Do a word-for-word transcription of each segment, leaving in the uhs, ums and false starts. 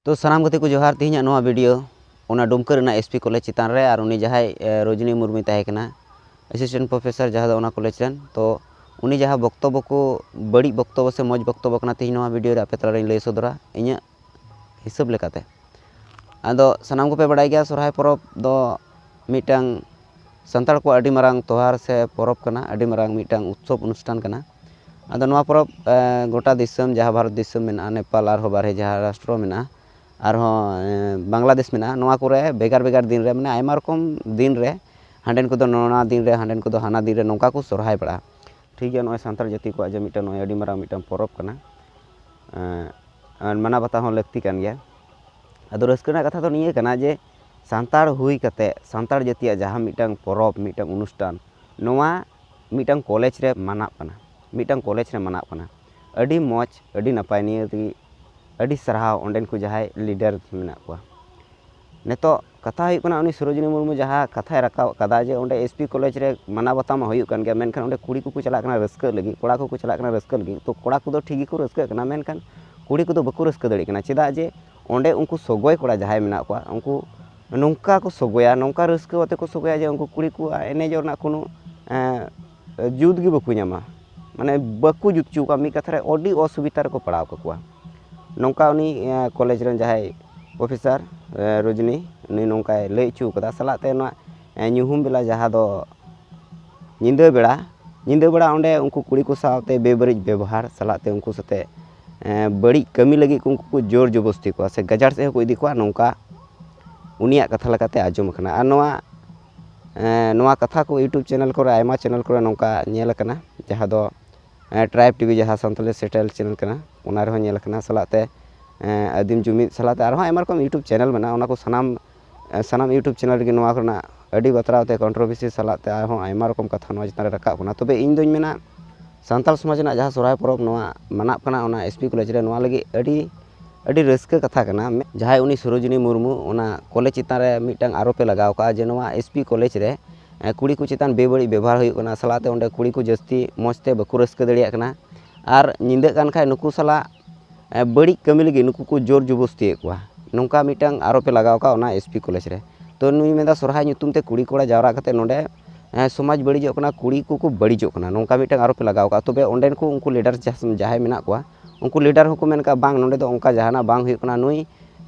ᱛᱚ ᱥᱟᱱᱟᱢ ᱜᱟᱛᱮ ᱠᱚ ᱡᱚᱦᱟᱨ᱾ ᱛᱮᱦᱮᱧᱟᱜ ᱱᱚᱣᱟ ᱵᱷᱤᱰᱤᱭᱳ ᱚᱱᱟ ᱰᱩᱢᱠᱟᱹ ᱨᱮᱱᱟᱜ ᱮᱥ ᱯᱤ ᱠᱚᱞᱮᱡᱽ ᱪᱮᱛᱟᱱ ᱨᱮ, ᱟᱨ ᱩᱱᱤ ᱡᱟᱦᱟᱸᱭ, ᱮ, ᱨᱚᱡᱽᱱᱤ ᱢᱩᱨᱢᱩᱭ ᱛᱟᱦᱮᱸ ᱠᱟᱱᱟ, ᱮᱥᱤᱥᱴᱮᱱᱴ ᱯᱨᱚᱯᱷᱮᱥᱚᱨ ᱡᱟᱦᱟᱸ ᱫᱚ ᱚᱱᱟ ᱠᱚᱞᱮᱡᱽ ᱨᱮᱱ, ᱛᱚ ᱩᱱᱤ ᱡᱟᱦᱟᱸ ᱵᱚᱠᱛᱚᱵᱚ ᱠᱚ, ᱵᱟᱹᱲᱤᱡ ᱵᱚᱠᱛᱚᱵᱚ ᱥᱮ ᱢᱚᱡᱽ ᱵᱚᱠᱛᱚᱵᱚ ᱠᱟᱱᱟ, ᱛᱮᱦᱮᱧ ᱱᱚᱣᱟ ᱵᱷᱤᱰᱤᱭᱳ ᱨᱮ ᱟᱯᱮ ᱛᱟᱞᱟᱨᱤᱧ ᱞᱟᱹᱭ ᱥᱚᱫᱚᱨᱟ ᱤᱧᱟᱹᱜ ᱦᱤᱥᱟᱹᱵ ᱞᱮᱠᱟᱛᱮ᱾ ᱟᱫᱚ ᱥᱟᱱᱟᱢ ᱠᱚᱯᱮ ᱵᱟᱲᱟᱭ ᱜᱮᱭᱟ, ᱥᱚᱨᱦᱟᱭ ᱯᱚᱨᱚᱵᱽ ᱫᱚ ᱢᱤᱫᱴᱟᱝ ᱥᱟᱱᱛᱟᱲ ᱠᱚᱣᱟᱜ ᱟᱹᱰᱤ ᱢᱟᱨᱟᱝ ᱛᱚᱦᱟᱨ ᱥᱮ ᱯᱚᱨᱚᱵᱽ ᱠᱟᱱᱟ, ᱟᱹᱰᱤ ᱢᱟᱨᱟᱝ ᱢᱤᱫᱴᱟᱝ ᱩᱛᱥᱚᱵᱽ ᱚᱱᱩᱥᱴᱷᱟᱱ ᱠᱟᱱᱟ᱾ ᱟᱫᱚ ᱱᱚᱣᱟ ᱯᱚᱨᱚᱵᱽ, ᱮ, ᱜᱚᱴᱟ ᱫᱤᱥᱚᱢ, ᱡᱟᱦᱟᱸ ᱵᱷᱟᱨᱚᱛ ᱫᱤᱥᱚᱢ ᱢᱮᱱᱟᱜᱼᱟ, ᱱᱮᱯᱟᱞ ᱟᱨᱦᱚᱸ ᱵᱟᱨᱦᱮ ᱡᱟᱦᱟᱸ ᱨᱟᱥᱴᱨᱚ ᱢᱮᱱᱟᱜᱼᱟ, ᱟᱨᱦᱚᱸ, ᱮ, ᱵᱟᱝᱞᱟᱫᱮᱥ ᱢᱮᱱᱟᱜᱼᱟ, ᱱᱚᱣᱟ ᱠᱚᱨᱮ ᱵᱷᱮᱜᱟᱨ ᱵᱷᱮᱜᱟᱨ ᱫᱤᱱ ᱨᱮ, ᱢᱟᱱᱮ ᱟᱭᱢᱟ ᱨᱚᱠᱚᱢ ᱫᱤᱱ ᱨᱮ, ᱦᱟᱸᱰᱮᱱ ᱠᱚᱫᱚ ᱱᱚᱣᱟ ᱫᱤᱱ ᱨᱮ, ᱦᱟᱸᱰᱮᱱ ᱠᱚᱫᱚ ᱦᱟᱱᱟ ᱫᱤᱱ ᱨᱮ, ᱱᱚᱝᱠᱟ ᱠᱚ ᱥᱚᱨᱦᱟᱭ ᱵᱟᱲᱟᱜᱼᱟ᱾ ᱴᱷᱤᱠ ᱜᱮᱭᱟ, ᱱᱚᱜᱼᱚᱭ ᱥᱟᱱᱛᱟᱲ ᱡᱟᱹᱛᱤ ᱠᱚᱣᱟᱜ ᱡᱮ ᱢᱤᱫᱴᱟᱝ ᱱᱚᱜᱼᱚᱭ ᱟᱹᱰᱤ ᱢᱟᱨᱟᱝ ᱢᱤᱫᱴᱟᱝ ᱯᱚᱨᱚᱵᱽ ᱠᱟᱱᱟ, ᱮ, ᱟᱨ ᱢᱟᱱᱟᱣ ᱵᱟᱛᱟᱣ ᱦᱚᱸ ᱞᱟᱹᱠᱛᱤ ᱠᱟᱱ ᱜᱮᱭᱟ᱾ ᱟᱫᱚ ᱨᱟᱹᱥᱠᱟᱹ ᱨᱮᱱᱟᱜ ᱠᱟᱛᱷᱟ ᱫᱚ ᱱᱤᱭᱟᱹ ᱠᱟᱱᱟ ᱡᱮ ᱥᱟᱱᱛᱟᱲ ᱦᱩᱭ ᱠᱟᱛᱮ ᱥᱟᱱᱛᱟᱲ ᱡᱟᱹᱛᱤᱭᱟᱜ ᱡᱟᱦᱟᱸ ᱢᱤᱫᱴᱟᱝ ᱯᱚᱨᱚᱵᱽ, ᱢᱤᱫᱴᱟᱝ ᱚᱱᱩᱥᱴᱷᱟᱱ, ᱱᱚᱣᱟ ᱢᱤᱫᱴᱟᱝ ᱠᱚᱞᱮᱡᱽ ᱨᱮ ᱢᱟᱱᱟᱜ ᱠᱟᱱᱟ, ᱢᱤᱫᱴᱟᱝ ᱠᱚᱞᱮᱡᱽ ᱨᱮ ᱢᱟᱱᱟᱜ ᱠᱟᱱᱟ᱾ ᱟᱹᱰᱤ ᱢᱚᱡᱽ, ᱟᱹᱰᱤ ᱱᱟᱯᱟᱭ᱾ ᱱᱤᱭᱟᱹ ᱛᱮᱜᱮ ᱟᱹᱰᱤ ᱥᱟᱨᱦᱟᱣ ᱚᱸᱰᱮᱱ ᱠᱚ ᱡᱟᱦᱟᱸᱭ ᱞᱤᱰᱟᱨ ᱢᱮᱱᱟᱜ ᱠᱚᱣᱟ᱾ ᱱᱤᱛᱚᱜ ᱠᱟᱛᱷᱟ ᱦᱩᱭᱩᱜ ᱠᱟᱱᱟ, ᱩᱱᱤ ᱥᱚᱨᱳᱡᱤᱱᱤ ᱢᱩᱨᱢᱩ ᱡᱟᱦᱟᱸ ᱠᱟᱛᱷᱟᱭ ᱨᱟᱠᱟᱵ ᱠᱟᱫᱟ ᱡᱮ ᱚᱸᱰᱮ ᱮᱥ ᱯᱤ ᱠᱚᱞᱮᱡᱽ ᱨᱮ ᱢᱟᱱᱟᱣ ᱵᱟᱛᱟᱣ ᱢᱟ ᱦᱩᱭᱩᱜ ᱠᱟᱱ ᱜᱮᱭᱟ, ᱢᱮᱱᱠᱷᱟᱱ ᱚᱸᱰᱮ ᱠᱩᱲᱤ ᱠᱚᱠᱚ ᱪᱟᱞᱟᱜ ᱠᱟᱱᱟ ᱨᱟᱹᱥᱠᱟᱹᱜ ᱞᱟᱹᱜᱤᱫ, ᱠᱚᱲᱟ ᱠᱚᱠᱚ ᱪᱟᱞᱟᱜ ᱠᱟᱱᱟ ᱨᱟᱹᱥᱠᱟᱹ ᱞᱟᱹᱜᱤᱫ᱾ ᱛᱚ ᱠᱚᱲᱟ ᱠᱚᱫᱚ ᱴᱷᱤᱠ ᱜᱮᱠᱚ ᱨᱟᱹᱥᱠᱟᱹᱜ ᱠᱟᱱᱟ, ᱢᱮᱱᱠᱷᱟᱱ ᱠᱩᱲᱤ ᱠᱚᱫᱚ ᱵᱟᱠᱚ ᱨᱟᱹᱥᱠᱟᱹ ᱫᱟᱲᱮᱭᱟᱜ ᱠᱟᱱᱟ᱾ ᱪᱮᱫᱟᱜ ᱡᱮ ᱚᱸᱰᱮ ᱩᱱᱠᱩ ᱥᱚᱜᱚᱭ ᱠᱚᱲᱟ ᱡᱟᱦᱟᱸᱭ ᱢᱮᱱᱟᱜ ᱠᱚᱣᱟ, ᱩᱱᱠᱩ ᱱᱚᱝᱠᱟ ᱠᱚ ᱥᱚᱜᱚᱭᱟ, ᱱᱚᱝᱠᱟ ᱨᱟᱹᱥᱠᱟᱹ ᱟᱛᱮ ᱠᱚ ᱥᱚᱜᱚᱭᱟ ᱡᱮ ᱩᱱᱠᱩ ᱠᱩᱲᱤ ᱠᱚᱣᱟᱜ ᱮᱱᱮᱡᱚᱜ ᱨᱮᱱᱟᱜ ᱠᱳᱱᱳ, ᱮᱸ, ᱡᱩᱛ ᱜᱮ ᱵᱟᱠᱚ ᱧᱟᱢᱟ, ᱢᱟᱱᱮ ᱵᱟᱠᱚ ᱡᱩᱛ ᱦᱚᱪᱚ ᱠᱚᱣᱟ᱾ ᱢᱤᱫ ᱠᱟᱛᱷᱟ ᱨᱮ ᱟᱹᱰᱤ ᱚᱥᱩᱵᱤᱫᱷᱟ ᱨᱮᱠᱚ ᱯᱟᱲᱟᱣ ᱠᱟᱠᱚᱣᱟ᱾ ᱱᱚᱝᱠᱟ ᱩᱱᱤ, ᱮᱸ, ᱠᱚᱞᱮᱡᱽ ᱨᱮᱱ ᱡᱟᱦᱟᱸᱭ ᱯᱨᱚᱯᱷᱮᱥᱚᱨ, ᱮᱸ, ᱨᱚᱡᱽᱱᱤ, ᱩᱱᱤ ᱱᱚᱝᱠᱟᱭ ᱞᱟᱹᱭ ᱦᱚᱪᱚ ᱠᱟᱫᱟ᱾ ᱥᱟᱞᱟᱜ ᱛᱮ ᱱᱚᱣᱟ, ᱮᱸ, ᱧᱩᱦᱩᱢ ᱵᱮᱞᱟ ᱡᱟᱦᱟᱸ ᱫᱚ ᱧᱤᱫᱟᱹ ᱵᱮᱲᱟ, ᱧᱤᱫᱟᱹ ᱵᱮᱲᱟ ᱚᱸᱰᱮ ᱩᱱᱠᱩ ᱠᱩᱲᱤ ᱠᱚ ᱥᱟᱶᱛᱮ ᱵᱮᱵᱟᱹᱲᱤᱡ ᱵᱮᱵᱚᱦᱟᱨ, ᱥᱟᱞᱟᱜ ᱛᱮ ᱩᱱᱠᱩ ᱥᱟᱛᱮ, ᱮᱸ, ᱵᱟᱹᱲᱤᱡ ᱠᱟᱹᱢᱤ ᱞᱟᱹᱜᱤᱫ ᱠᱚ ᱩᱱᱠᱩ ᱠᱚ ᱡᱳᱨ ᱡᱚᱵᱚᱥᱛᱤ ᱠᱚᱣᱟ ᱥᱮ ᱜᱟᱡᱟᱲ ᱥᱮᱫ ᱦᱚᱸᱠᱚ ᱤᱫᱤ ᱠᱚᱣᱟ, ᱱᱚᱝᱠᱟ ᱩᱱᱤᱭᱟᱜ ᱠᱟᱛᱷᱟ ᱞᱮᱠᱟᱛᱮ ᱟᱸᱡᱚᱢ ᱟᱠᱟᱱᱟ᱾ ᱟᱨ ᱱᱚᱣᱟ, ᱮᱸ, ᱱᱚᱣᱟ ᱠᱟᱛᱷᱟ ᱠᱚ YouTube ᱪᱮᱱᱮᱞ ᱠᱚᱨᱮ, ᱟᱭᱢᱟ ᱪᱮᱱᱮᱞ ᱠᱚᱨᱮ ᱱᱚᱝᱠᱟ ᱧᱮᱞ ᱟᱠᱟᱱᱟ, ᱡᱟᱦᱟᱸ ᱫᱚ, ᱮᱸ, ᱴᱨᱟᱭᱤᱵᱽ ᱴᱤᱵᱷᱤ, ᱡᱟᱦᱟᱸ ᱥᱟᱱᱛᱟᱲᱤ ᱥᱮᱴᱮᱞ ᱪᱮᱱᱮᱞ ᱠᱟᱱᱟ, ᱚᱱᱟ ᱨᱮᱦᱚᱸ ᱧᱮᱞ ᱟᱠᱟᱱᱟ᱾ ᱥᱟᱞᱟᱜ ᱛᱮ, ᱮᱸ, ᱟᱹᱫᱤᱢ ᱡᱩᱢᱤᱫ ᱥᱟᱞᱟᱜ ᱛᱮ ᱟᱨᱦᱚᱸ ᱟᱭᱢᱟ ᱨᱚᱠᱚᱢ YouTube ᱪᱮᱱᱮᱞ ᱢᱮᱱᱟᱜᱼᱟ, ᱚᱱᱟ ᱠᱚ ᱥᱟᱱᱟᱢ, ᱮᱸ, ᱥᱟᱱᱟᱢ YouTube ᱪᱮᱱᱮᱞ ᱨᱮᱜᱮ ᱱᱚᱣᱟ ᱠᱚᱨᱮᱱᱟᱜ ᱟᱹᱰᱤ ᱵᱟᱛᱨᱟᱣ ᱛᱮ ᱠᱚᱱᱴᱨᱳᱵᱷᱟᱨᱥᱤ ᱥᱟᱞᱟᱜ ᱛᱮ ᱟᱨᱦᱚᱸ ᱟᱭᱢᱟ ᱨᱚᱠᱚᱢ ᱠᱟᱛᱷᱟ ᱱᱚᱣᱟ ᱪᱮᱛᱟᱱ ᱨᱮ ᱨᱟᱠᱟᱵ ᱠᱟᱱᱟ᱾ ᱛᱚᱵᱮ ᱤᱧ ᱫᱩᱧ ᱢᱮᱱᱟ, ᱥᱟᱱᱛᱟᱲ ᱥᱚᱢᱟᱡᱽ ᱨᱮᱱᱟᱜ ᱡᱟᱦᱟᱸ ᱥᱚᱨᱦᱟᱭ ᱯᱚᱨᱚᱵᱽ ᱱᱚᱣᱟ ᱢᱟᱱᱟᱜ ᱠᱟᱱᱟ, ᱚᱱᱟ ᱮᱥ ᱯᱤ ᱠᱚᱞᱮᱡᱽ ᱨᱮ, ᱱᱚᱣᱟ ᱞᱟᱹᱜᱤᱫ ᱟᱹᱰᱤ, ᱟᱹᱰᱤ ᱨᱟᱹᱥᱠᱟᱹ ᱠᱟᱛᱷᱟ ᱠᱟᱱᱟ᱾ ᱡᱟᱦᱟᱸᱭ ᱩᱱᱤ ᱥᱚᱨᱳᱡᱤᱱᱤ ᱢᱩᱨᱢᱩ ᱚᱱᱟ ᱠᱚᱞᱮᱡᱽ ᱪᱮᱛᱟᱱ ᱨᱮ ᱢᱤᱫᱴᱟᱝ ᱟᱨᱳᱯᱮ ᱞᱟᱜᱟᱣ ᱠᱟᱜᱼᱟ ᱡᱮ ᱱᱚᱣᱟ ᱮᱥ ᱯᱤ ᱠᱚᱞᱮᱡᱽ ᱨᱮ, ᱮ, ᱠᱩᱲᱤ ᱠᱚ ᱪᱮᱛᱟᱱ ᱵᱮᱵᱟᱹᱲᱤᱡ ᱵᱮᱵᱚᱦᱟᱨ ᱦᱩᱭᱩᱜ ᱠᱟᱱᱟ, ᱥᱟᱞᱟᱜ ᱛᱮ ᱚᱸᱰᱮ ᱠᱩᱲᱤ ᱠᱚ ᱡᱟᱹᱥᱛᱤ ᱢᱚᱡᱽ ᱛᱮ ᱵᱟᱠᱚ ᱨᱟᱹᱥᱠᱟᱹ ᱫᱟᱲᱮᱭᱟᱜ ᱠᱟᱱᱟ᱾ ᱟᱨ ᱧᱤᱫᱟᱹᱜ ᱠᱟᱱ ᱠᱷᱟᱡ ᱱᱩᱠᱩ ᱥᱟᱞᱟᱜ ᱵᱟᱹᱲᱤᱡ ᱠᱟᱹᱢᱤ ᱞᱟᱹᱜᱤᱫ ᱱᱩᱠᱩ ᱠᱚ ᱡᱳᱨ ᱡᱚᱵᱚᱥᱛᱤᱭᱮᱫ ᱠᱚᱣᱟ, ᱱᱚᱝᱠᱟ ᱢᱤᱫᱴᱟᱝ ᱟᱨᱳᱯᱮ ᱞᱟᱜᱟᱣ ᱠᱟᱜᱼᱟ ᱚᱱᱟ ᱮᱥ ᱯᱤ ᱠᱚᱞᱮᱡᱽ ᱨᱮ᱾ ᱛᱚ ᱱᱩᱭ ᱢᱮᱱᱫᱟ ᱥᱚᱨᱦᱟᱭ ᱧᱩᱛᱩᱢ ᱛᱮ ᱠᱩᱲᱤ ᱠᱚᱲᱟ ᱡᱟᱣᱨᱟ ᱠᱟᱛᱮ ᱱᱚᱰᱮ ᱥᱚᱢᱟᱡᱽ ᱵᱟᱹᱲᱤᱡᱚᱜ ᱠᱟᱱᱟ, ᱠᱩᱲᱤ ᱠᱚᱠᱚ ᱵᱟᱹᱲᱤᱡᱚᱜ ᱠᱟᱱᱟ, ᱱᱚᱝᱠᱟ ᱢᱤᱫᱴᱟᱝ ᱟᱨᱳᱯᱮ ᱞᱟᱜᱟᱣ ᱠᱟᱜᱼᱟ᱾ ᱛᱚᱵᱮ ᱚᱸᱰᱮᱱ ᱠᱚ ᱩᱱᱠᱩ ᱞᱤᱰᱟᱨ ᱡᱟᱦᱟᱸᱭ ᱢᱮᱱᱟᱜ ᱠᱚᱣᱟ, ᱩᱱᱠᱩ ᱞᱤᱰᱟᱨ ᱦᱚᱸᱠᱚ ᱢᱮᱱ ᱠᱟᱜᱼᱟ, ᱵᱟᱝ, ᱱᱚᱰᱮ ᱫᱚ ᱚᱱᱠᱟ ᱡᱟᱦᱟᱱᱟᱜ ᱵᱟᱝ ᱦᱩᱭᱩᱜ ᱠᱟᱱᱟ, ᱱᱩᱭ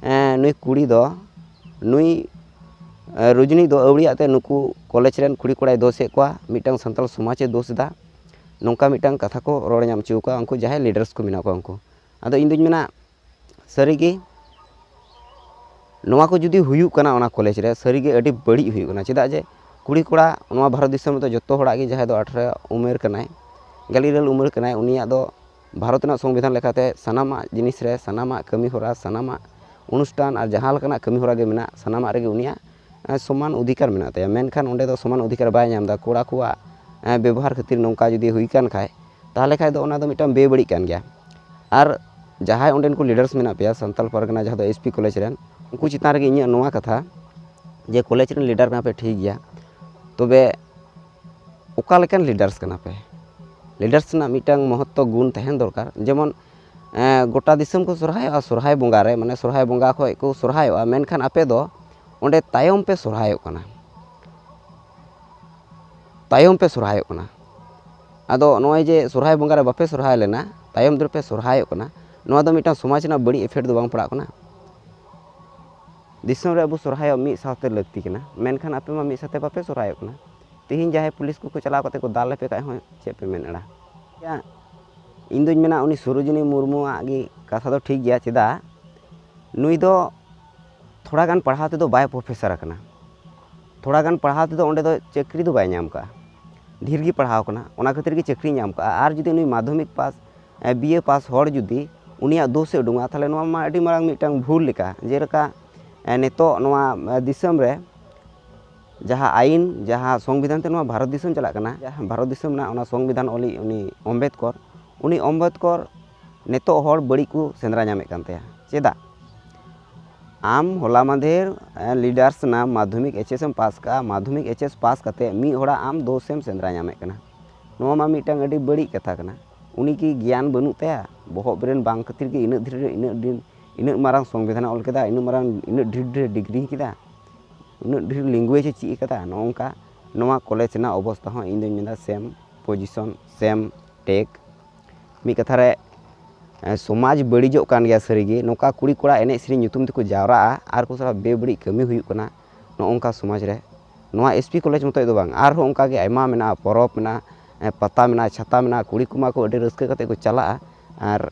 ᱱᱩᱭ ᱠᱩᱲᱤ ᱫᱚ ᱱᱩᱭ ᱨᱚᱡᱽᱱᱤ ᱫᱚ ᱟᱹᱣᱲᱤᱭᱟᱜ ᱛᱮ ᱱᱩᱠᱩ ᱠᱚᱞᱮᱡᱽ ᱨᱮᱱ ᱠᱩᱲᱤ ᱠᱚᱲᱟᱭ ᱫᱳᱥᱮᱫ ᱠᱚᱣᱟ, ᱢᱤᱫᱴᱟᱝ ᱥᱟᱱᱛᱟᱲ ᱥᱚᱢᱟᱡᱽ ᱮ ᱫᱳᱥ ᱮᱫᱟ, ᱱᱚᱝᱠᱟ ᱢᱤᱫᱴᱟᱝ ᱠᱟᱛᱷᱟ ᱠᱚ ᱨᱚᱲ ᱧᱟᱢ ᱦᱚᱪᱚ ᱠᱚᱣᱟ ᱩᱱᱠᱩ ᱡᱟᱦᱟᱸᱭ ᱞᱤᱰᱟᱨᱥ ᱠᱚ ᱢᱮᱱᱟᱜ ᱠᱚᱣᱟ ᱩᱱᱠᱩ᱾ ᱟᱫᱚ ᱤᱧ ᱫᱩᱧ ᱢᱮᱱᱟ, ᱥᱟᱹᱨᱤᱜᱮ ᱱᱚᱣᱟ ᱠᱚ ᱡᱩᱫᱤ ᱦᱩᱭᱩᱜ ᱠᱟᱱᱟ ᱚᱱᱟ ᱠᱚᱞᱮᱡᱽ ᱨᱮ, ᱥᱟᱹᱨᱤᱜᱮ ᱟᱹᱰᱤ ᱵᱟᱹᱲᱤᱡ ᱦᱩᱭᱩᱜ ᱠᱟᱱᱟ᱾ ᱪᱮᱫᱟᱜ ᱡᱮ ᱠᱩᱲᱤ ᱠᱚᱲᱟ ᱱᱚᱣᱟ ᱵᱷᱟᱨᱚᱛ ᱫᱤᱥᱚᱢ ᱨᱮᱫᱚ ᱡᱚᱛᱚ ᱦᱚᱲᱟᱜ ᱜᱮ, ᱡᱟᱦᱟᱸᱭ ᱫᱚ ᱟᱴᱷᱨᱚ ᱩᱢᱮᱨ ᱠᱟᱱᱟᱭ, ᱜᱮᱞ ᱤᱨᱟᱹᱞ ᱩᱢᱮᱨ ᱠᱟᱱᱟᱭ, ᱩᱱᱤᱭᱟᱜ ᱫᱚ ᱵᱷᱟᱨᱚᱛ ᱨᱮᱱᱟᱜ ᱥᱚᱝᱵᱤᱫᱷᱟᱱ ᱞᱮᱠᱟᱛᱮ ᱥᱟᱱᱟᱢᱟᱜ ᱡᱤᱱᱤᱥ ᱨᱮ, ᱥᱟᱱᱟᱢᱟᱜ ᱠᱟᱹᱢᱤ ᱦᱚᱨᱟ, ᱥᱟᱱᱟᱢᱟᱜ ᱚᱱᱩᱥᱴᱷᱟᱱ ᱟᱨ ᱡᱟᱦᱟᱸ ᱞᱮᱠᱟᱱᱟᱜ ᱠᱟᱹᱢᱤ ᱦᱚᱨᱟ ᱜᱮ ᱢᱮᱱᱟᱜ, ᱥᱟᱱᱟᱢᱟᱜ ᱨᱮᱜᱮ ᱩᱱᱤᱭᱟᱜ ᱥᱚᱢᱟᱱ ᱚᱫᱷᱤᱠᱟᱨ ᱢᱮᱱᱟᱜ ᱛᱟᱭᱟ᱾ ᱢᱮᱱᱠᱷᱟᱱ ᱚᱸᱰᱮ ᱫᱚ ᱥᱚᱢᱟᱱ ᱚᱫᱷᱤᱠᱟᱨ ᱵᱟᱭ ᱧᱟᱢ ᱮᱫᱟ᱾ ᱠᱚᱲᱟ ᱠᱚᱣᱟᱜ ᱵᱮᱵᱚᱦᱟᱨ ᱠᱷᱟᱹᱛᱤᱨ ᱱᱚᱝᱠᱟ ᱡᱩᱫᱤ ᱦᱩᱭ ᱠᱟᱱ ᱠᱷᱟᱡ, ᱛᱟᱦᱚᱞᱮ ᱠᱷᱟᱡ ᱫᱚ ᱚᱱᱟ ᱫᱚ ᱢᱤᱫᱴᱟᱝ ᱵᱮᱵᱟᱹᱲᱤᱡ ᱠᱟᱱ ᱜᱮᱭᱟ᱾ ᱟᱨ ᱡᱟᱦᱟᱸᱭ ᱚᱸᱰᱮᱱ ᱠᱚ ᱞᱤᱰᱟᱨᱥ ᱢᱮᱱᱟᱜ ᱯᱮᱭᱟ ᱥᱟᱱᱛᱟᱞ ᱯᱟᱨᱜᱟᱱᱟ, ᱡᱟᱦᱟᱸ ᱫᱚ ᱮᱥ ᱯᱤ ᱠᱚᱞᱮᱡᱽ ᱨᱮᱱ, ᱩᱱᱠᱩ ᱪᱮᱛᱟᱱ ᱨᱮᱜᱮ ᱤᱧᱟᱹᱜ ᱱᱚᱣᱟ ᱠᱟᱛᱷᱟ ᱡᱮ ᱠᱚᱞᱮᱡᱽ ᱨᱮᱱ ᱞᱤᱰᱟᱨ ᱠᱟᱱᱟ ᱯᱮ ᱴᱷᱤᱠ ᱜᱮᱭᱟ, ᱛᱚᱵᱮ ᱚᱠᱟ ᱞᱮᱠᱟᱱ ᱞᱤᱰᱟᱨᱥ ᱠᱟᱱᱟ ᱯᱮ? ᱞᱤᱰᱟᱨᱥ ᱨᱮᱱᱟᱜ ᱢᱤᱫᱴᱟᱝ ᱢᱚᱦᱚᱛᱛᱚ ᱜᱩᱱ ᱛᱟᱦᱮᱱ ᱫᱚᱨᱠᱟᱨ᱾ ᱡᱮᱢᱚᱱ ᱮᱸ, ᱜᱚᱴᱟ ᱫᱤᱥᱚᱢ ᱠᱚ ᱥᱚᱨᱦᱟᱭᱚᱜᱼᱟ, ᱥᱚᱨᱦᱟᱭ ᱵᱚᱸᱜᱟ ᱨᱮ, ᱢᱟᱱᱮ ᱥᱚᱨᱦᱟᱭ ᱵᱚᱸᱜᱟ ᱠᱷᱚᱡ ᱠᱚ ᱥᱚᱨᱦᱟᱭᱚᱜᱼᱟ, ᱢᱮᱱᱠᱷᱟᱱ ᱟᱯᱮ ᱫᱚ ᱚᱸᱰᱮ ᱛᱟᱭᱚᱢ ᱯᱮ ᱥᱚᱨᱦᱟᱭᱚᱜ ᱠᱟᱱᱟ, ᱛᱟᱭᱚᱢ ᱯᱮ ᱥᱚᱨᱦᱟᱭᱚᱜ ᱠᱟᱱᱟ᱾ ᱟᱫᱚ ᱱᱚᱜᱼᱚᱭ ᱡᱮ ᱥᱚᱨᱦᱟᱭ ᱵᱚᱸᱜᱟ ᱨᱮ ᱵᱟᱯᱮ ᱥᱚᱨᱦᱟᱭ ᱞᱮᱱᱟ, ᱛᱟᱭᱚᱢ ᱫᱚᱯᱮ ᱥᱚᱨᱦᱟᱭᱚᱜ ᱠᱟᱱᱟ, ᱱᱚᱣᱟ ᱫᱚ ᱢᱤᱫᱴᱟᱝ ᱥᱚᱢᱟᱡᱽ ᱨᱮᱱᱟᱜ ᱵᱟᱹᱲᱤᱡ ᱤᱯᱷᱮᱠᱴ ᱫᱚ ᱵᱟᱝ ᱯᱟᱲᱟᱜ ᱠᱟᱱᱟ? ᱫᱤᱥᱚᱢ ᱨᱮ ᱟᱵᱚ ᱥᱚᱨᱦᱟᱭᱚᱜ ᱢᱤᱫ ᱥᱟᱶᱛᱮ ᱞᱟᱹᱠᱛᱤ ᱠᱟᱱᱟ, ᱢᱮᱱᱠᱷᱟᱱ ᱟᱯᱮ ᱢᱟ ᱢᱤᱫ ᱥᱟᱶᱛᱮ ᱵᱟᱯᱮ ᱥᱚᱨᱦᱟᱭᱚᱜ ᱠᱟᱱᱟ᱾ ᱛᱤᱦᱤᱧ ᱡᱟᱦᱟᱸᱭ ᱯᱩᱞᱤᱥ ᱠᱚᱠᱚ ᱪᱟᱞᱟᱣ ᱠᱟᱛᱮ ᱠᱚ ᱫᱟᱞ ᱞᱮᱯᱮ ᱠᱷᱟᱡ ᱦᱚᱸ ᱪᱮᱫ ᱯᱮ ᱢᱮᱱ ᱮᱲᱟ? ᱤᱧ ᱫᱩᱧ ᱢᱮᱱᱟ ᱩᱱᱤ ᱥᱚᱨᱳᱡᱤᱱᱤ ᱢᱩᱨᱢᱩᱣᱟᱜ ᱜᱮ ᱠᱟᱛᱷᱟ ᱫᱚ ᱴᱷᱤᱠ ᱜᱮᱭᱟ᱾ ᱪᱮᱫᱟᱜ? ᱱᱩᱭ ᱫᱚ ᱛᱷᱚᱲᱟ ᱜᱟᱱ ᱯᱟᱲᱦᱟᱣ ᱛᱮᱫᱚ ᱵᱟᱭ ᱯᱨᱚᱯᱷᱮᱥᱚᱨ ᱟᱠᱟᱱᱟ, ᱛᱷᱚᱲᱟ ᱜᱟᱱ ᱯᱟᱲᱦᱟᱣ ᱛᱮᱫᱚ ᱚᱸᱰᱮ ᱫᱚ ᱪᱟᱹᱠᱨᱤ ᱫᱚ ᱵᱟᱭ ᱧᱟᱢ ᱠᱟᱜᱼᱟ᱾ ᱰᱷᱮᱨ ᱜᱮ ᱯᱟᱲᱦᱟᱣ ᱠᱟᱱᱟ, ᱚᱱᱟ ᱠᱷᱟᱹᱛᱤᱨ ᱜᱮ ᱪᱟᱹᱠᱨᱤ ᱧᱟᱢ ᱠᱟᱜᱼᱟ᱾ ᱟᱨ ᱡᱩᱫᱤ ᱱᱩᱭ ᱢᱟᱫᱽᱫᱷᱚᱢᱤᱠ ᱯᱟᱥ, ᱵᱤ ᱮ ᱯᱟᱥ ᱦᱚᱲ ᱡᱩᱫᱤ ᱩᱱᱤᱭᱟᱜ ᱫᱳᱥ ᱮ ᱩᱰᱩᱝᱟ, ᱛᱟᱦᱚᱞᱮ ᱱᱚᱣᱟ ᱢᱟ ᱟᱹᱰᱤ ᱢᱟᱨᱟᱝ ᱢᱤᱫᱴᱟᱝ ᱵᱷᱩᱞ ᱞᱮᱠᱟ᱾ ᱡᱮᱞᱮᱠᱟ ᱮ, ᱱᱤᱛᱚᱜ ᱱᱚᱣᱟ, ᱮ, ᱫᱤᱥᱚᱢ ᱨᱮ ᱡᱟᱦᱟᱸ ᱟᱭᱤᱱ, ᱡᱟᱦᱟᱸ ᱥᱚᱝᱵᱤᱫᱷᱟᱱ ᱛᱮ ᱱᱚᱣᱟ ᱵᱷᱟᱨᱚᱛ ᱫᱤᱥᱚᱢ ᱪᱟᱞᱟᱜ ᱠᱟᱱᱟ, ᱡᱟᱦᱟᱸ ᱵᱷᱟᱨᱚᱛ ᱫᱤᱥᱚᱢ ᱨᱮᱱᱟᱜ ᱚᱱᱟ ᱥᱚᱝᱵᱤᱫᱷᱟᱱ ᱚᱞᱤᱡ ᱩᱱᱤ ᱚᱢᱵᱮᱫᱠᱚᱨ, ᱩᱱᱤ ᱚᱢᱵᱮᱫᱠᱚᱨ ᱱᱤᱛᱚᱜ ᱦᱚᱲ ᱵᱟᱹᱲᱤᱡ ᱠᱚ ᱥᱮᱸᱫᱽᱨᱟ ᱧᱟᱢᱮᱫ ᱠᱟᱱ ᱛᱟᱭᱟ᱾ ᱪᱮᱫᱟᱜ? ᱟᱢ ᱦᱚᱞᱟ ᱢᱟᱫᱷᱮᱨ, ᱮ, ᱞᱤᱰᱟᱨᱥ ᱱᱟᱢ ᱢᱟᱫᱽᱫᱷᱚᱢᱤᱠ ᱮᱭᱤᱪ ᱮᱥ ᱮᱢ ᱯᱟᱥ ᱠᱟᱜᱼᱟ, ᱢᱟᱫᱽᱫᱷᱚᱢᱤᱠ ᱮᱭᱤᱪ ᱮᱥ ᱯᱟᱥ ᱠᱟᱛᱮ ᱢᱤᱫ ᱦᱚᱲᱟᱜ ᱟᱢ ᱫᱳᱥ ᱮᱢ ᱥᱮᱸᱫᱽᱨᱟ ᱧᱟᱢᱮᱫ ᱠᱟᱱᱟ᱾ ᱱᱚᱣᱟ ᱢᱟ ᱢᱤᱫᱴᱟᱝ ᱟᱹᱰᱤ ᱵᱟᱹᱲᱤᱡ ᱠᱟᱛᱷᱟ ᱠᱟᱱᱟ᱾ ᱩᱱᱤ ᱠᱤ ᱜᱮᱭᱟᱱ ᱵᱟᱹᱱᱩᱜ ᱛᱟᱭᱟ? ᱵᱚᱦᱚᱜ ᱵᱨᱮᱱ ᱵᱟᱝ ᱠᱷᱟᱹᱛᱤᱨ ᱜᱮ ᱤᱱᱟᱹᱜ ᱰᱷᱮᱨ ᱤᱱᱟᱹᱜ ᱫᱤᱱ ᱤᱱᱟᱹᱜ ᱢᱟᱨᱟᱝ ᱥᱚᱝᱵᱤᱫᱷᱟᱱᱮ ᱚᱞ ᱠᱮᱫᱟ, ᱤᱱᱟᱹᱜ ᱢᱟᱨᱟᱝ ᱤᱱᱟᱹᱜ ᱰᱷᱮᱨ ᱰᱷᱮᱨ ᱰᱤᱜᱽᱨᱤ ᱠᱮᱫᱟ, ᱩᱱᱟᱹᱜ ᱰᱷᱮᱨ ᱞᱮᱝᱜᱩᱭᱮᱡᱽ ᱮ ᱪᱮᱫ ᱠᱟᱫᱟ᱾ ᱱᱚᱜᱼᱚ ᱱᱚᱝᱠᱟ ᱱᱚᱣᱟ ᱠᱚᱞᱮᱡᱽ ᱨᱮᱱᱟᱜ ᱚᱵᱚᱥᱛᱟ ᱦᱚᱸ ᱤᱧ ᱫᱚᱧ ᱢᱮᱱᱫᱟ ᱥᱮᱢ ᱯᱚᱡᱤᱥᱚᱱ, ᱥᱮᱢ ᱴᱮᱠ᱾ ᱢᱤᱫ ᱠᱟᱛᱷᱟ ᱨᱮ ᱥᱚᱢᱟᱡᱽ ᱵᱟᱹᱲᱤᱡᱚᱜ ᱠᱟᱱ ᱜᱮᱭᱟ ᱥᱟᱹᱨᱤᱜᱮ᱾ ᱱᱚᱝᱠᱟ ᱠᱩᱲᱤ ᱠᱚᱲᱟ ᱮᱱᱮᱡ ᱥᱮᱨᱮᱧ ᱧᱩᱛᱩᱢ ᱛᱮᱠᱚ ᱡᱟᱣᱨᱟᱜᱼᱟ ᱟᱨ ᱠᱚ ᱥᱟᱞᱟᱜ ᱵᱮᱵᱟᱹᱲᱤᱡ ᱠᱟᱹᱢᱤ ᱦᱩᱭᱩᱜ ᱠᱟᱱᱟ᱾ ᱱᱚᱜᱼᱚ ᱱᱚᱝᱠᱟ ᱥᱚᱢᱟᱡᱽ ᱨᱮ ᱱᱚᱣᱟ ᱮᱥ ᱯᱤ ᱠᱚᱞᱮᱡᱽ ᱢᱚᱛᱚᱡ ᱫᱚ ᱵᱟᱝ, ᱟᱨᱦᱚᱸ ᱚᱱᱠᱟᱜᱮ ᱟᱭᱢᱟ ᱢᱮᱱᱟᱜᱼᱟ, ᱯᱚᱨᱚᱵᱽ ᱢᱮᱱᱟᱜᱼᱟ, ᱯᱟᱛᱟ ᱢᱮᱱᱟᱜᱼᱟ, ᱪᱷᱟᱛᱟ ᱢᱮᱱᱟᱜᱼᱟ᱾ ᱠᱩᱲᱤ ᱠᱚᱢᱟ ᱠᱚ ᱟᱹᱰᱤ ᱨᱟᱹᱥᱠᱟᱹ ᱠᱟᱛᱮ ᱠᱚ ᱪᱟᱞᱟᱜᱼᱟ ᱟᱨ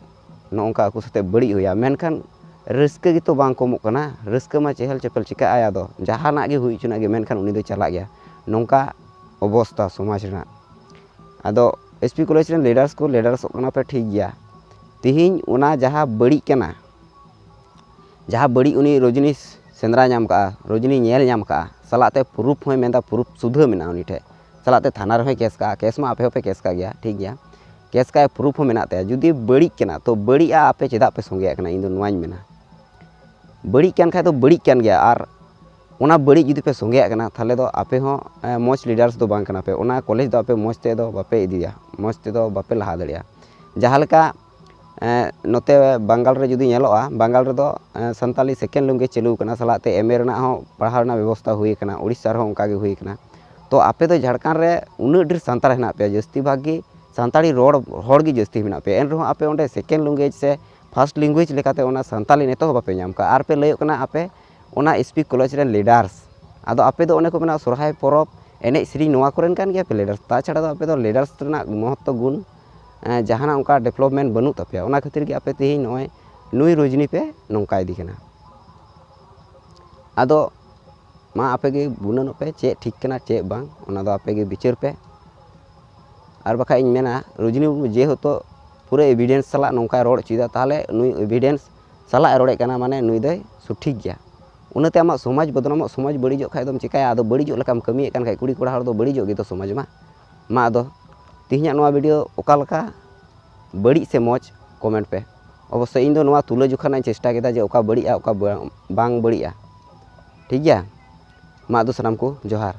ᱱᱚᱜᱼᱚ ᱱᱚᱝᱠᱟ ᱟᱠᱚ ᱥᱟᱛᱮ ᱵᱟᱹᱲᱤᱡ ᱦᱩᱭᱩᱜᱼᱟ᱾ ᱢᱮᱱᱠᱷᱟᱱ ᱨᱟᱹᱥᱠᱟᱹ ᱜᱮᱛᱚ ᱵᱟᱝ ᱠᱚᱢᱚᱜ ᱠᱟᱱᱟ᱾ ᱨᱟᱹᱥᱠᱟᱹ ᱢᱟ ᱪᱮᱦᱮᱞ ᱪᱮᱯᱮᱞ ᱪᱤᱠᱟᱹᱜ ᱟᱭ, ᱟᱫᱚ ᱡᱟᱦᱟᱱᱟᱜ ᱜᱮ ᱦᱩᱭ ᱦᱚᱪᱚᱱᱟᱜ ᱜᱮ, ᱢᱮᱱᱠᱷᱟᱱ ᱩᱱᱤ ᱫᱚᱭ ᱪᱟᱞᱟᱜ ᱜᱮᱭᱟ᱾ ᱱᱚᱝᱠᱟ ᱚᱵᱚᱥᱛᱟ ᱥᱚᱢᱟᱡᱽ ᱨᱮᱱᱟᱜ᱾ ᱟᱫᱚ ᱮᱥ ᱯᱤ ᱠᱚᱞᱮᱡᱽ ᱨᱮᱱ ᱞᱤᱰᱟᱨᱥ ᱠᱚ ᱞᱤᱰᱟᱨᱥᱚᱜ ᱠᱟᱱᱟ ᱯᱮ, ᱴᱷᱤᱠ ᱜᱮᱭᱟ᱾ ᱛᱤᱦᱤᱧ ᱚᱱᱟ ᱡᱟᱦᱟᱸ ᱵᱟᱹᱲᱤᱡ ᱠᱟᱱᱟ, ᱡᱟᱦᱟᱸ ᱵᱟᱹᱲᱤᱡ ᱩᱱᱤ ᱨᱚᱡᱽᱱᱤ ᱥᱮᱸᱫᱽᱨᱟ ᱧᱟᱢ ᱠᱟᱜᱼᱟ, ᱨᱚᱡᱽᱱᱤ ᱧᱮᱞ ᱧᱟᱢ ᱠᱟᱜᱼᱟ, ᱥᱟᱞᱟᱜ ᱛᱮ ᱯᱨᱩᱯᱷ ᱦᱚᱸᱭ ᱢᱮᱱᱫᱟ, ᱯᱨᱩᱯᱷ ᱥᱩᱫᱷᱟᱹ ᱢᱮᱱᱟᱜᱼᱟ ᱩᱱᱤ ᱴᱷᱮᱡ, ᱥᱟᱞᱟᱜ ᱛᱮ ᱛᱷᱟᱱᱟ ᱨᱮᱦᱚᱸᱭ ᱠᱮᱥ ᱠᱟᱜᱼᱟ, ᱠᱮᱥ ᱢᱟ ᱟᱯᱮ ᱦᱚᱸᱯᱮ ᱠᱮᱥ ᱠᱟᱜ ᱜᱮᱭᱟ, ᱴᱷᱤᱠ ᱜᱮᱭᱟ, ᱠᱮᱥ ᱠᱟᱜᱼᱟᱭ, ᱯᱨᱩᱯᱷ ᱦᱚᱸ ᱢᱮᱱᱟᱜ ᱛᱟᱭᱟ᱾ ᱡᱩᱫᱤ ᱵᱟᱹᱲᱤᱡ ᱠᱟᱱᱟ ᱛᱚ ᱵᱟᱹᱲᱤᱡᱼᱟ, ᱟᱯᱮ ᱪᱮᱫᱟᱜ ᱯᱮ ᱥᱚᱸᱜᱮᱭᱟᱜ ᱠᱟᱱᱟ? ᱤᱧ ᱫᱚ ᱱᱚᱣᱟᱧ ᱢᱮᱱᱟ, ᱵᱟᱹᱲᱤᱡ ᱠᱟᱱ ᱠᱷᱟᱡ ᱫᱚ ᱵᱟᱹᱲᱤᱡ ᱠᱟᱱ ᱜᱮᱭᱟ, ᱟᱨ ᱚᱱᱟ ᱵᱟᱹᱲᱤᱡ ᱡᱩᱫᱤ ᱯᱮ ᱥᱚᱸᱜᱮᱭᱟᱜ ᱠᱟᱱᱟ ᱛᱟᱦᱚᱞᱮ ᱫᱚ ᱟᱯᱮ ᱦᱚᱸ ᱮ, ᱢᱚᱡᱽ ᱞᱤᱰᱟᱨᱥ ᱫᱚ ᱵᱟᱝ ᱠᱟᱱᱟ ᱯᱮ᱾ ᱚᱱᱟ ᱠᱚᱞᱮᱡᱽ ᱫᱚ ᱟᱯᱮ ᱢᱚᱡᱽ ᱛᱮᱫᱚ ᱵᱟᱯᱮ ᱤᱫᱤᱭᱟ, ᱢᱚᱡᱽ ᱛᱮᱫᱚ ᱵᱟᱯᱮ ᱞᱟᱦᱟ ᱫᱟᱲᱮᱭᱟᱜᱼᱟ᱾ ᱡᱟᱦᱟᱸ ᱞᱮᱠᱟ ᱮ, ᱱᱚᱛᱮ ᱵᱟᱝᱜᱟᱞ ᱨᱮ ᱡᱩᱫᱤ ᱧᱮᱞᱚᱜᱼᱟ, ᱵᱟᱝᱜᱟᱞ ᱨᱮᱫᱚ ᱮ, ᱥᱟᱱᱛᱟᱞᱤ ᱥᱮᱠᱮᱱᱰ ᱞᱮᱝᱜᱩᱭᱮᱡᱽ ᱪᱟᱹᱞᱩ ᱠᱟᱱᱟ, ᱥᱟᱞᱟᱜ ᱛᱮ ᱮᱢ ᱮ ᱨᱮᱱᱟᱜ ᱦᱚᱸ ᱯᱟᱲᱦᱟᱣ ᱨᱮᱱᱟᱜ ᱵᱮᱵᱚᱥᱛᱟ ᱦᱩᱭ ᱠᱟᱱᱟ᱾ ᱩᱲᱤᱥᱥᱟ ᱨᱮᱦᱚᱸ ᱚᱱᱠᱟ ᱜᱮ ᱦᱩᱭ ᱠᱟᱱᱟ᱾ ᱛᱚ ᱟᱯᱮ ᱫᱚ ᱡᱷᱟᱲᱠᱷᱚᱸᱰ ᱨᱮ ᱩᱱᱟᱹᱜ ᱰᱷᱮᱨ ᱥᱟᱱᱛᱟᱲ ᱦᱮᱱᱟᱜ ᱯᱮᱭᱟ, ᱡᱟᱹᱥᱛᱤ ᱵᱷᱟᱜᱽ ᱜᱮ ᱥᱟᱱᱛᱟᱲᱤ ᱨᱚᱲ ᱦᱚᱲ ᱜᱮ ᱡᱟᱹᱥᱛᱤ ᱢᱮᱱᱟᱜ ᱯᱮᱭᱟ, ᱮᱱ ᱨᱮᱦᱚᱸ ᱟᱯᱮ ᱚᱸᱰᱮ ᱥᱮᱠᱮᱱᱰ ᱞᱮᱝᱜᱩᱭᱮᱡᱽ ᱥᱮ ᱯᱷᱟᱥᱴ ᱞᱮᱝᱜᱩᱭᱮᱡᱽ ᱞᱮᱠᱟᱛᱮ ᱚᱱᱟ ᱥᱟᱱᱛᱟᱞᱤ ᱱᱤᱛᱚᱜ ᱦᱚᱸ ᱵᱟᱯᱮ ᱧᱟᱢ ᱠᱟᱜᱼᱟ᱾ ᱟᱨ ᱯᱮ ᱞᱟᱹᱭᱚᱜ ᱠᱟᱱᱟ ᱟᱯᱮ ᱚᱱᱟ ᱮᱥ ᱯᱤ ᱠᱚᱞᱮᱡᱽ ᱨᱮᱱ ᱞᱤᱰᱟᱨᱥ᱾ ᱟᱫᱚ ᱟᱯᱮ ᱫᱚ ᱚᱱᱮ ᱠᱚ ᱢᱮᱱᱟ ᱥᱚᱨᱦᱟᱭ ᱯᱚᱨᱚᱵᱽ ᱮᱱᱮᱡ ᱥᱮᱨᱮᱧ ᱱᱚᱣᱟ ᱠᱚᱨᱮᱱ ᱠᱟᱱ ᱜᱮᱭᱟ ᱯᱮ ᱞᱤᱰᱟᱨᱥ, ᱛᱟᱪᱷᱟᱲᱟ ᱫᱚ ᱟᱯᱮ ᱫᱚ ᱞᱤᱰᱟᱨᱥ ᱨᱮᱱᱟᱜ ᱢᱚᱦᱚᱛᱛᱚ ᱜᱩᱱ ᱮ, ᱡᱟᱦᱟᱱᱟᱜ ᱚᱱᱠᱟ ᱰᱮᱵᱷᱞᱚᱯᱢᱮᱱᱴ ᱵᱟᱹᱱᱩᱜ ᱛᱟᱯᱮᱭᱟ᱾ ᱚᱱᱟ ᱠᱷᱟᱹᱛᱤᱨ ᱜᱮ ᱟᱯᱮ ᱛᱮᱦᱮᱧ ᱱᱚᱜᱼᱚᱭ ᱱᱩᱭ ᱨᱚᱡᱽᱱᱤ ᱯᱮ ᱱᱚᱝᱠᱟ ᱤᱫᱤ ᱠᱟᱱᱟ᱾ ᱟᱫᱚ ᱢᱟ ᱟᱯᱮ ᱜᱮ ᱜᱩᱱᱟᱹᱱᱚᱜ ᱯᱮ ᱪᱮᱫ ᱴᱷᱤᱠ ᱠᱟᱱᱟ ᱪᱮᱫ ᱵᱟᱝ, ᱚᱱᱟ ᱫᱚ ᱟᱯᱮ ᱜᱮ ᱵᱤᱪᱟᱹᱨ ᱯᱮ᱾ ᱟᱨ ᱵᱟᱠᱷᱟᱡ ᱤᱧ ᱢᱮᱱᱟ ᱨᱚᱡᱽᱱᱤ ᱢᱩᱨᱢᱩ ᱡᱮᱦᱮᱛᱩ ᱯᱩᱨᱟᱹ ᱮᱵᱷᱤᱰᱮᱱᱥ ᱥᱟᱞᱟᱜ ᱱᱚᱝᱠᱟᱭ ᱨᱚᱲ ᱦᱚᱪᱚᱭᱮᱫᱟ, ᱛᱟᱦᱚᱞᱮ ᱱᱩᱭ ᱮᱵᱷᱤᱰᱮᱱᱥ ᱥᱟᱞᱟᱜ ᱮ ᱨᱚᱲᱮᱫ ᱠᱟᱱᱟ, ᱢᱟᱱᱮ ᱱᱩᱭ ᱫᱚᱭ ᱥᱚᱴᱷᱤᱠ ᱜᱮᱭᱟ᱾ ᱚᱱᱟᱛᱮ ᱟᱢᱟᱜ ᱥᱚᱢᱟᱡᱽ ᱵᱚᱫᱱᱟᱢᱚᱜ, ᱥᱚᱢᱟᱡᱽ ᱵᱟᱹᱲᱤᱡᱚᱜ ᱠᱷᱟᱡ ᱫᱚᱢ ᱪᱤᱠᱟᱹᱭᱟ? ᱟᱫᱚ ᱵᱟᱹᱲᱤᱡᱚᱜ ᱞᱮᱠᱟᱢ ᱠᱟᱹᱢᱤᱭᱮᱫ ᱠᱟᱱ ᱠᱷᱟᱡ ᱠᱩᱲᱤ ᱠᱚᱲᱟ ᱦᱚᱲ ᱫᱚ ᱵᱟᱹᱲᱤᱡᱚᱜ ᱜᱮᱫᱚ ᱥᱚᱢᱟᱡᱽ ᱢᱟ᱾ ᱢᱟ ᱟᱫᱚ ᱛᱮᱦᱮᱧᱟᱜ ᱱᱚᱣᱟ ᱵᱷᱤᱰᱤᱭᱳ ᱚᱠᱟ ᱞᱮᱠᱟ, ᱵᱟᱹᱲᱤᱡ ᱥᱮ ᱢᱚᱡᱽ, ᱠᱚᱢᱮᱱᱴ ᱯᱮ᱾ ᱚᱵᱚᱥᱥᱳᱭ ᱤᱧ ᱫᱚ ᱱᱚᱣᱟ ᱛᱩᱞᱟᱹ ᱡᱚᱠᱷᱟ ᱨᱮᱱᱟᱜ ᱤᱧ ᱪᱮᱥᱴᱟ ᱠᱮᱫᱟ ᱡᱮ ᱚᱠᱟ ᱵᱟᱹᱲᱤᱡᱼᱟ, ᱚᱠᱟ ᱵᱟ-, ᱵᱟᱝ ᱵᱟᱹᱲᱤᱡᱼᱟ᱾ ᱴᱷᱤᱠ ᱜᱮᱭᱟ, ᱢᱟ ᱟᱫᱚ ᱥᱟᱱᱟᱢ ᱠᱚ ᱡᱚᱦᱟᱨ᱾